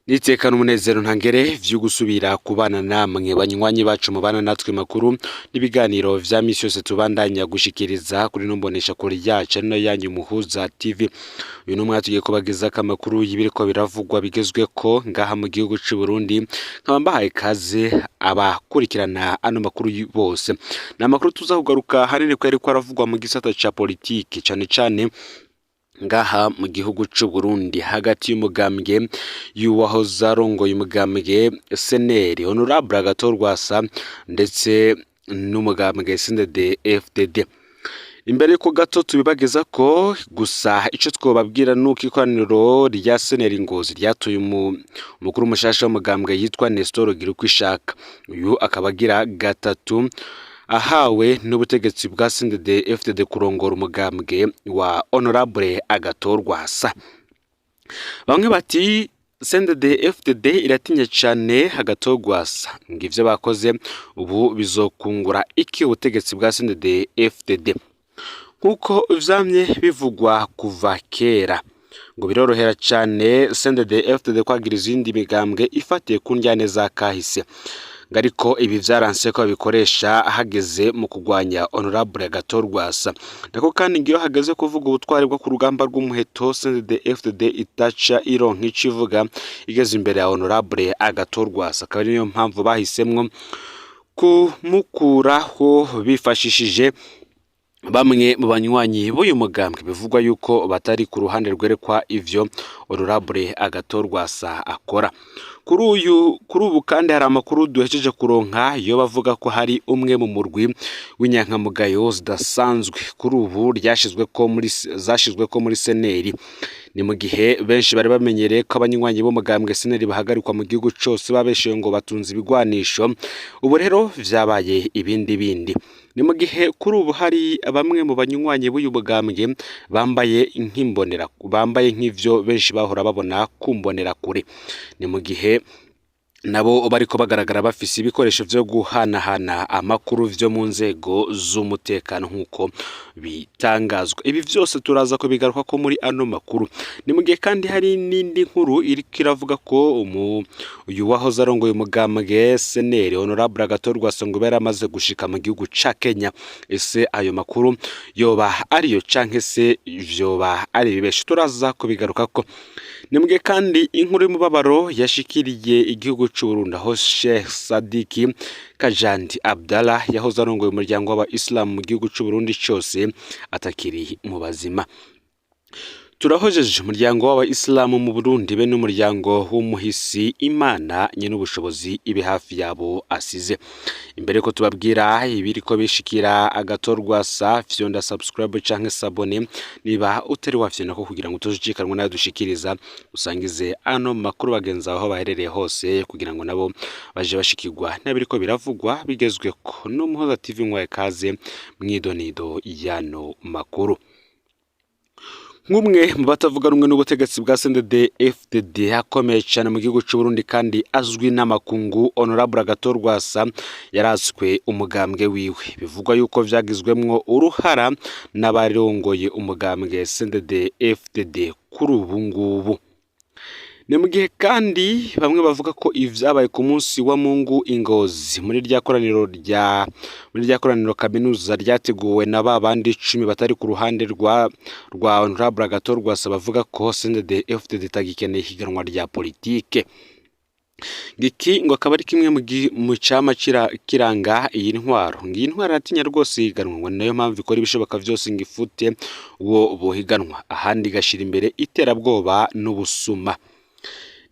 Nitekana umunezero ntangere vyo gusubira kubana namwe banywanyi bacu mubana natwe makuru n'ibiganiro vya misi yose tubandanya gushikiriza kuri no mbonesha kure yacu ari nayo yanyu Muhuza TV. Uyu numwe tugiye kubagezako amakuru y'ibiriko biravugwa bigezweko ngaha mu gihugu c'u Burundi, nkaba mbahaye ikaze abakurikirana ano makuru bose. Ni amakuru tuza kugaruka hanini ko yariko aravugwa mu gisata ca politiki, cane cane ngaha mu gihugu c'u Burundi, hagati y'umugambwe y'uwahoze arongoye umugambwe CNL Honorable Agathon Rwasa ndetse n'umugambwe CNDD FDD. Imbere yuko gato tubibageza ko gusa, ico twobabwira nuko ikoraniro rya CNL Ngozi ryatoye umukuru mushasha w'umugambwe yitwa Nestor Girukwishaka. Uyu akaba agira gatatu ahawe n'ubutegetsi bwa CNDD FDD kurongora umugambwe wa Honorable Agathon Rwasa. Bamwe bati CNDD FDD iratinya cane Agathon Rwasa, ngo ivyo bakoze ubu bizokungura iki ubutegetsi bwa CNDD FDD? Nkuko vyamye bivugwa kuva kera, ngo birorohera cane CNDD FDD kwagira izindi migambwe ifatiye ku ndyane za kahise, ngo ariko ibi vyaranse ko babikoresha hageze mu kugwanya Honorable Agathon Rwasa. Nako kandi ngiyo hageze kuvuga ubutwari bwo ku rugamba rw'umuheto, CNDD FDD itaca ironka ico ivuga igeze imbere ya Honorable Agathon Rwasa, akaba ari niyo mpamvu bahisemwo kumukuraho bifashishije bamwe mu banywanyi b'uyu mugambwe bivugwa yuko batari ku ruhande rwerekwa ivyo Honorable Agathon Rwasa akora. Kuri ubu kandi hari amakuru duhejeje kuronka yo bavuga ko hari umwe mu murwi w'inyankamugayo zidasanzwe kuri ubu ryashizwe ko muri zashizwe ko muri CNL. Ni mu gihe benshi bari bamenyereye ko abanywanyi b'umugambwe CNL bahagarikwa mu gihugu cose babeshewe ngo batunze ibigwanisho, ubu rero vyabaye ibindi bindi. Ni mu gihe kuri ubu hari bamwe mu banywanyi b'uyu mugambwe bambaye nk'imbonera, bambaye nk'ivyo benshi bahora babona kumbonera kure. Ni mu gihe nabo bariko bagaragara bafise ibikoresho vyo guhanahana amakuru vyo mu nzego z'umutekano nk'uko bitangazwa. Ibi vyose turaza kubigaruka ko muri ano makuru. Ni mu gihe kandi hari n'indi nkuru iriko iravuga ko uyu wahoze arongoye umugambwe CNL Honorable Agathon Rwasa ngo yaramaze gushika mu gihugu ca Kenya. Ese ayo makuru yoba ariyo canke se vyoba ari ibibesho? Turaza kubigarukako. Ni mu gihe kandi inkuru y'umubabaro yashikiriye igihugu c'u Burundi, aho Sheikh Sadiki Kajandi Abdallah yahoze arongoye umuryango w'aba-Islam mu gihugu c'u Burundi cose atakiri mu bazima. Turahojeje umuryango w'aba-Isilamu mu Burundi be n'umuryango w'umuhisi. Imana nyene ubushobozi ibe hafi yabo asize. Imbere ko tubabwira ibiriko bishikira Agathon Rwasa, fyonda subscribe canke s'abonner niba utari wafyonda ko kugira ngo utozicikanwa nayo dushikiriza, usangize ano makuru bagenzi aho baherereye hose kugira ngo nabo baje bashikirwa n'abiriko biravugwa bigezweko. No Muhoza TV nkwaye kaze mwidonido y'ano makuru. Nk'umwe mu batavuga rumwe n'ubutegetsi bwa CNDD FDD akomeye cyane mu gihugu cy'u Burundi kandi azwi n'amakungu, Honorable Agathon Rwasa yarazwe umugambwe wiwe. Bivugwa yuko vyagizwemwo uruhara n'abarongoye umugambwe CNDD FDD kuri ubu ngubu. Ni mu gihe kandi bamwe bavuga ko ivyabaye ku munsi wa Mungu i Ngozi muri rya koraniro kaminuza ryateguwe na ba bandi 10 batari ku ruhande rwa Honorable Agathon Rwasa, bavuga ko CNDD FDD itagikeneye ihiganwa rya politike. Iki ngo akaba ari kimwe mu cama kiranga iyi ntwaro. Ngo iyi ntwaro iratinya rwose ihiganwa, ngo ni nayo mpamvu ikora ibishoboka vyose ngo ifute uwo bohiganwa, ahandi igashira imbere iterabwoba n'ubusuma.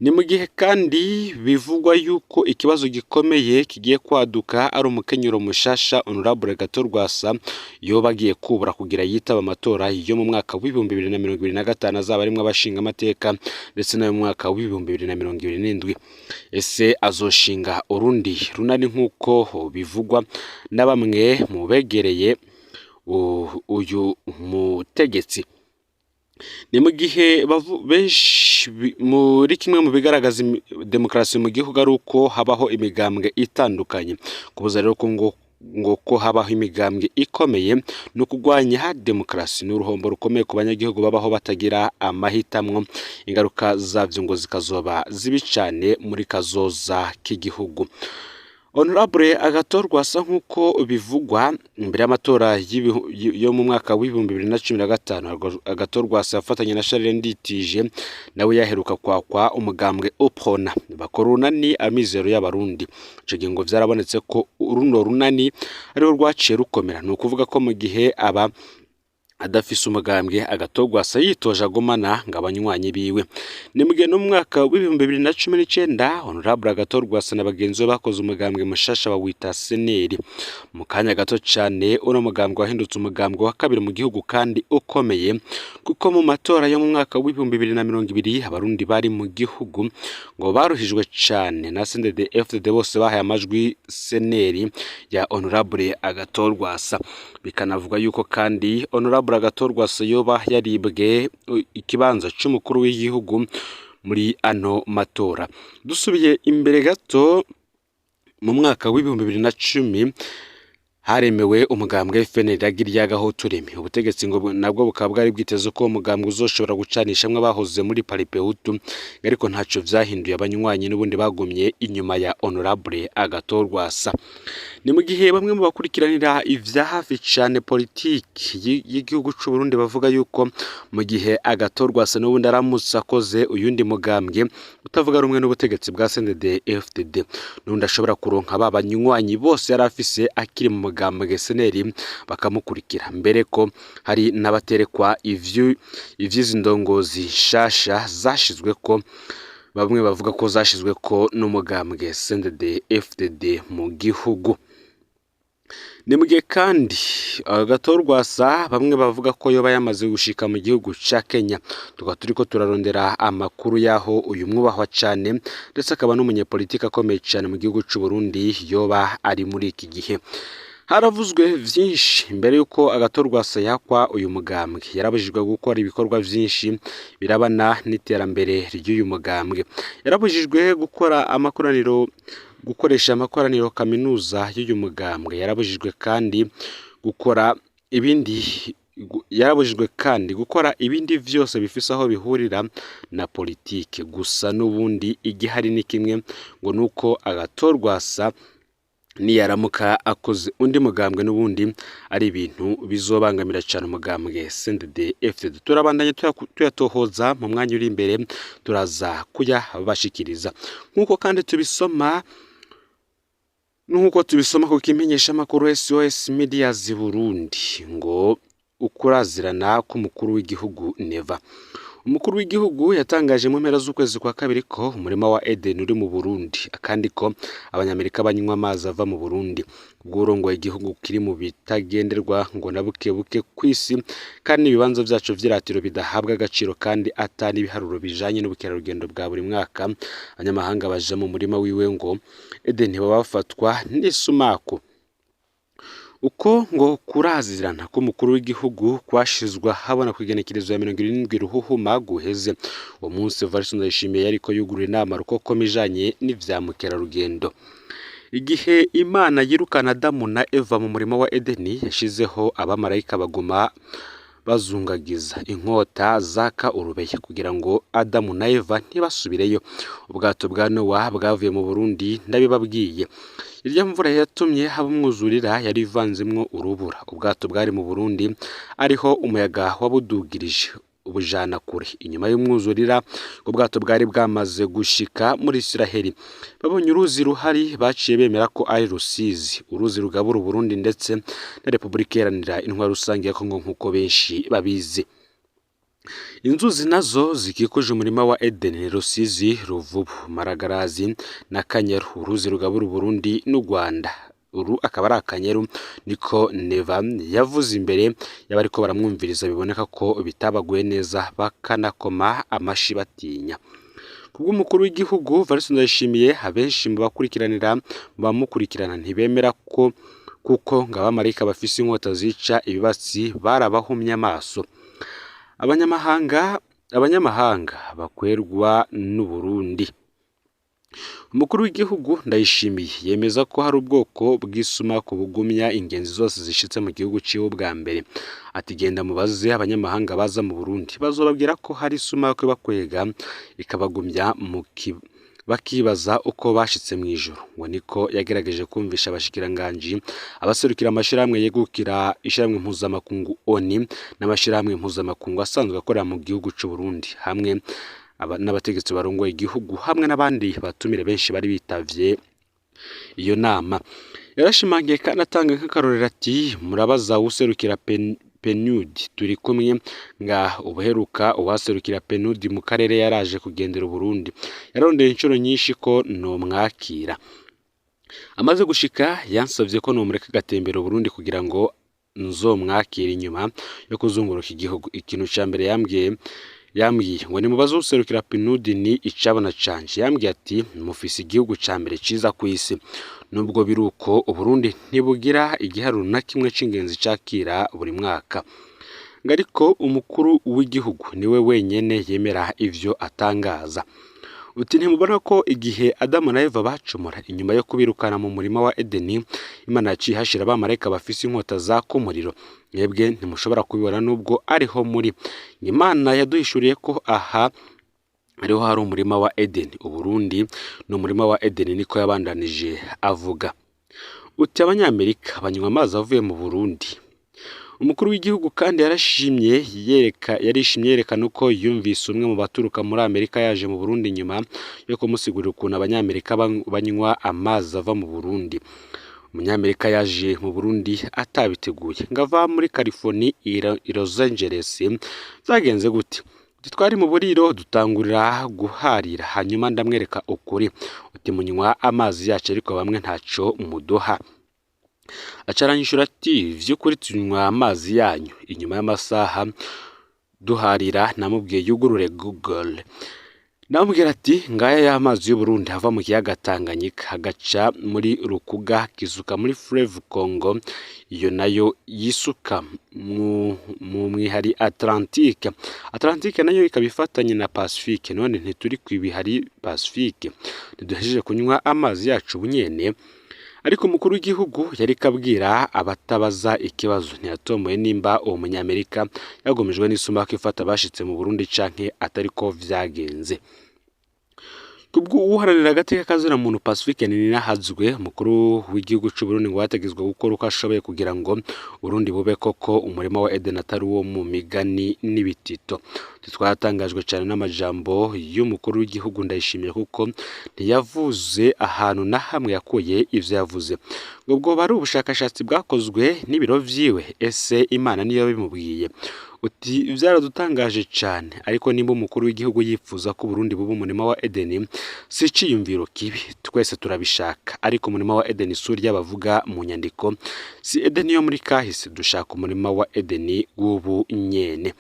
Ni mu gihe kandi bivugwa yuko ikibazo gikomeye kigiye kwaduka ari umukenyero mushasha Honorable Agathon Rwasa yoba agiye kubura kugira yitaba amatora yo mu mwaka w'2025 azaba arimwo abashingamateka ndetse n'ayo mu mwaka w'2027. Ese azoshinga urundi runani nk'uko bivugwa na bamwe mu begereye uyu mutegetsi? Ni mu gihe benshi muri kimwe mu bigaragaza demokarasi mu gihugu ari uko habaho imigambwe itandukanye. Kubuza rero ko ngo ngo ko habaho imigambwe ikomeye no kurwanya demokarasi n'uruhombo rukomeye ku banyagihugu babaho batagira amahitamwo. Ingaruka zavyo ngo zikazoba zibi cane muri kazoza k'igihugu. Honorable Agathon Rwasa, nk'uko bivugwa, imbere y'amatora yo mu mwaka w'2015, Agathon Rwasa yafatanye na Charles Nditije, nawe yaheruka kwakwa umugambwe UPRONA, bakora urunani Amizero y'Abarundi. Ico gihe ngo vyarabonetse ko runo runani ariho rwaciye rukomera. Ni ukuvuga ko mu gihe aba adafise umugambwe, Agathon Rwasa yitoje agumana ngo abanywanyi biwe. Ni mugihe no mu mwaka w'2019 Honorable Agathon Rwasa na bagenzi be bakoze umugambwe mushasha bawita CNL. Mu kanya gato cane uno mugambwe wahindutse umugambwe wa kabiri mu gihugu kandi ukomeye, kuko mu matora yo mu mwaka w'2020 Abarundi bari mu gihugu ngo baruhijwe cane na CNDD FDD, bose bahaye amajwi CNL ya Honorable Agathon Rwasa. Bikanavuga yuko kandi Honorable Agathon Rwasa yoba yaribwe ikibanza c'umukuru w'igihugu muri ano matora. Dusubiye imbere gato, mu mwaka w'2010 haremewe umugambwe FNL rya Gahuturemi. Ubutegetsi ngo nabwo bukaba bwari bwiteze ko uwo mugambwe uzoshobora gucanishamwo abahoze muri Palipehutu, ariko ntaco vyahinduye, abanywanyi n'ubundi bagumye inyuma ya Honorable Agathon Rwasa. Ni mu gihe bamwe mu bakurikiranira ivya hafi cane politiki y'igihugu c'u Burundi bavuga yuko mu gihe Agathon Rwasa n'ubundi aramutse akoze uyundi mugambwe utavuga rumwe n'ubutegetsi bwa CNDD FDD, n'ubundi ashobora kuronka ba banywanyi bose yari afise akiri mu mugambwe CNL bakamukurikira, mbere ko hari n'abaterekwa ivy'izi ndongozi nshasha zashizwe ko bamwe bavuga ko zashizwe ko n'umugambwe CNDD FDD mu gihugu. Ni mu gihe kandi Agathon Rwasa bamwe bavuga ko yoba yamaze gushika mu gihugu ca Kenya. Tukaba turiko turarondera amakuru y'aho uyu mwubahwa cane ndetse akaba n'umunyepolitiki akomeye cane mu gihugu c'u Burundi yoba ari muri iki gihe. Haravuzwe vyinshi mbere yuko Agathon Rwasa yakwa uyu mugambwe. Yarabujijwe gukora ibikorwa vyinshi birabana n'iterambere ry'uyu mugambwe. Yarabujijwe gukora amakoraniro, gukoresha amakoraniro kaminuza y'uyu mugambwe. Yarabujijwe kandi gukora ibindi, yarabujijwe kandi gukora ibindi vyose bifise aho bihurira na politike. Gusa n'ubundi igihari ni kimwe, ngo nuko Agathon Rwasa niyaramuka akoze undi mugambwe, n'ubundi ari ibintu bizobangamira cane umugambwe CNDD FDD. Turabandanya tuyatohoza, mu mwanya uri imbere turaza kuyabashikiriza. Nk'uko tubisoma ku kimenyesha makuru SOS Medias Burundi, ngo ukurazirana k'umukuru w'igihugu Neva. Umukuru w'igihugu yatangaje mu mpera z'ukwezi kwa kabiri ko umurima wa Eden uri mu Burundi, kandi ko Abanyamerika banywa amazi ava mu Burundi. Ubwo urongoye igihugu kiri mu bitagenderwa ngo na buke buke kw'isi, kandi ibibanza vyaco vy'iratiro bidahabwa agaciro, kandi ata n'ibiharuro bijanye n'ubukerarugendo bwa buri mwaka abanyamahanga baja mu murima wiwe ngo Eden baba bafatwa n'isumaku. Uko ngo kurazirana k'umukuru w'igihugu kwashizwe ahabona kw'igenekerezo ya 70 Ruhuhuma guheze. Uwo munsi Evariste Ndayishimiye yariko yugurura inama rukokoma ijanye n'ivya mukerarugendo. Igihe Imana yirukana Adamu na Eva mu murima wa Edeni, yashizeho abamarayika baguma bazungagiza inkota zaka urubeya kugira ngo Adamu na Eva ntibasubireyo. Ubwato bwa Nowa bwavuye mu Burundi, ndabibabwiye. Irya mvura yatumye haba umwuzurira yari ivanzemwo urubura. Ubwato bwari mu Burundi, ariho umuyaga wabudugirije ubujana kure. Inyuma y'umwuzurira ubwato bwari bwamaze gushika muri Isiraheli. Babonye uruzi ruhari baciye bemera ko ari Rusizi, uruzi rugabura Uburundi ndetse na Repubulika Iharanira Intwaro Rusange ya Kongo nk'uko benshi babizi. Inzuzi nazo zikikuje umurima wa Eden: Rusizi, Ruvubu, Maragarazi na Kanyaru, uruzi rugabura Uburundi n'u Rwanda. Uru akaba ari Akanyaru, niko Neva yavuze imbere y'abariko baramwumviriza, biboneka ko bitabaguye neza bakanakoma amashi batinya. Kubw'umukuru w'igihugu Evariste Ndayishimiye, abenshi mu bakurikiranira mu bamukurikirana ntibemera ko kuko ngo abamarayika bafise inkota zica ibibatsi barabahumye amaso. Abanyamahanga bakwerwa n'u Burundi. Umukuru w'igihugu Ndayishimiye yemeza ko hari ubwoko bw'isumaku bugumya ingenzi zose zishitse mu gihugu ciwe bwa mbere. Ati genda mubaze abanyamahanga baza mu Burundi, bazobabwira ko hari isumaku ibakwega ikabagumya mu bakibaza uko bashitse mw'ijoro. Ngo niko yagerageje kumvisha abashikiranganji, abaserukira amashirahamwe yegukira ishirahamwe mpuzamakungu ONU n'amashirahamwe mpuzamakungu asanzwe akorera mu gihugu c'u Burundi, hamwe n'abategetsi barongoye igihugu, hamwe n'abandi batumire benshi bari bitavye iyo nama. Yarashimangiye kandi atanga nk'akarorero ati murabaza uwuserukira PNUD turi kumwe ngaha, ubuheruka uwaserukira PNUD mu karere yaraje kugendera Uburundi, yarondeye inshuro nyinshi ko nomwakira. Amaze gushika yansavye ko nomureka agatembera Uburundi kugira ngo nzomwakire inyuma yo kuzunguruka igihugu. Ikintu ca mbere yambwiye ngo nimubaze uwuserukira PNUD ni icabona canje. Yambwiye ati mufise igihugu ca mbere ciza kw'isi. Nubwo biruko Uburundi ntibugira igiharuro na kimwe c'ingenzi cakira buri mwaka. Ngo ariko umukuru w'igihugu niwe wenyene yemera ivyo atangaza. Uti ntimubona ko igihe Adamu na Eva bacumura inyuma yo kubirukana mu murima wa Edeni, Imana yaciye ihashira abamarayika bafise inkota zaka umuriro. Mwebwe ntimushobora kubibona nubwo ariho muri. Imana yaduhishuriye ko aha ariho hari umurima wa Edeni. Uburundi ni umurima wa Edeni, niko yabandanije avuga. Uti abanyamerika banywa amazi avuye mu Burundi. Umukuru w'igihugu kandi yarashimye yarishimye yerekana uko yumvise umwe mu baturuka muri Amerika yaje mu Burundi nyuma yo kumusigurira ukuntu abanyamerika banywa amazi ava mu Burundi. Umunyamerika yaje mu Burundi atabiteguye, ngo ava muri California i Los Angeles. Vyagenze gute? Uti twari mu buriro dutangurira guharira, hanyuma ndamwereka ukuri. Uti munywa amazi yacu ariko bamwe ntaco muduha. Acaranyishura ati vy'ukuri tunywa amazi yanyu. Inyuma y'amasaha duharira namubwiye yugurure Google. Namubwira ati ngaya y'amazi y'Uburundi ava mu kiyaga Tanganyika agaca muri Rukuga kisuka muri Fleuve Congo, iyo nayo yisuka mu mwihari Atlantique. Atlantique nayo ikaba ifatanye na Pacifique. None ntituri kw'ibihari Pacifique, ntiduhejeje kunywa amazi yacu bunyene? Ariko umukuru w'igihugu yariko abwira abatabaza ikibazo, ntiyatomoye nimba uwo munyamerika yagomejwe n'isumaku ifata abashitse mu Burundi canke atariko vyagenze. Kubwo uharanira agateka kazina muntu Pacifique Nininahazwe, umukuru w'igihugu c'u Burundi ngo yategetswe gukora uko ashoboye kugira ngo Burundi bube koko umurima wa Eden atari uwo mu migani n'ibitito. Twatangajwe cyane n'amajambo y'umukuru w'igihugu Ndayishimiye, kuko ntiyavuze ahantu na hamwe yakuye ivyo yavuze. Ngo bwoba ari ubushakashatsi bwakozwe n'ibiro vyiwe, ese Imana niyo bimubwiye? Uti vyaradutangaje cane, ariko nimba umukuru w'igihugu yifuza ko Burundi buba umurima wa Edeni, si iciyumviro kibi, twese turabishaka. Ariko umurima wa Edeni si urya bavuga mu nyandiko, si Edeni yo muri kahise, dushaka umurima wa Edeni w'ubu nyene.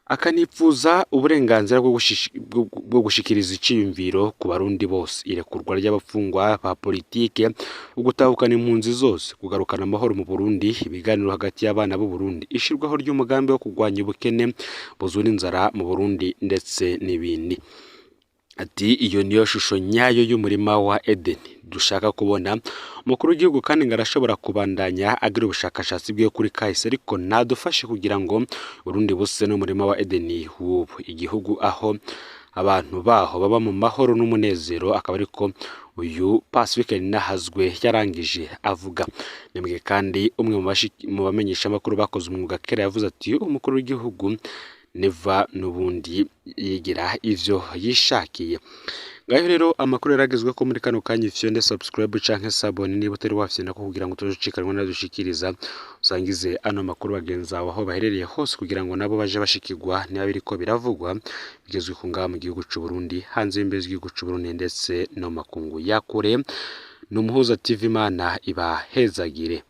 Akanipfuza uburenganzira bwo gushikiriza iciyumviro ku barundi bose, irekurwa ry'abafungwa ba politike, ugutahukana impunzi zose, kugarukana amahoro mu Burundi, ibiganiro hagati y'abana b'u Burundi, ishirwaho ry'umugambi wo kurwanya ubukene buzura inzara mu Burundi ndetse n'ibindi. Ati iyo niyo shusho nyayo y'umurima wa Edeni dushaka kubona. Umukuru w'igihugu kandi ngo arashobora kubandanya agira ubushakashatsi bwiwe kuri kahise, ariko nadufashe kugira ngo Burundi buse n'umurima wa Edeni w'ubu, igihugu aho abantu baho baba mu mahoro n'umunezero. Akaba ariko uyu Pacifique Nininahazwe yarangije avuga. Nimwe kandi umwe mu bamenyesha amakuru bakoze umwuga kera yavuze ati umukuru w'igihugu neva nubundi yigira ivyo yishakiye. Ngayo rero amakuru yaragezwe ko muri kano kanya, ifyonde subscribe canke sabone niba utari wafyonda ko kugira ngo utojucikanwa nadushikiriza, usangize ano makuru bagenzi bawe aho baherereye hose kugira ngo nabo baje bashikirwa niba biriko biravugwa bigezwe ku ngaha mu gihugu c'u Burundi, hanze y'imbibe z'igihugu c'u Burundi ndetse no makungu ya kure. Ni Umuhuza TV, Imana ibahezagire.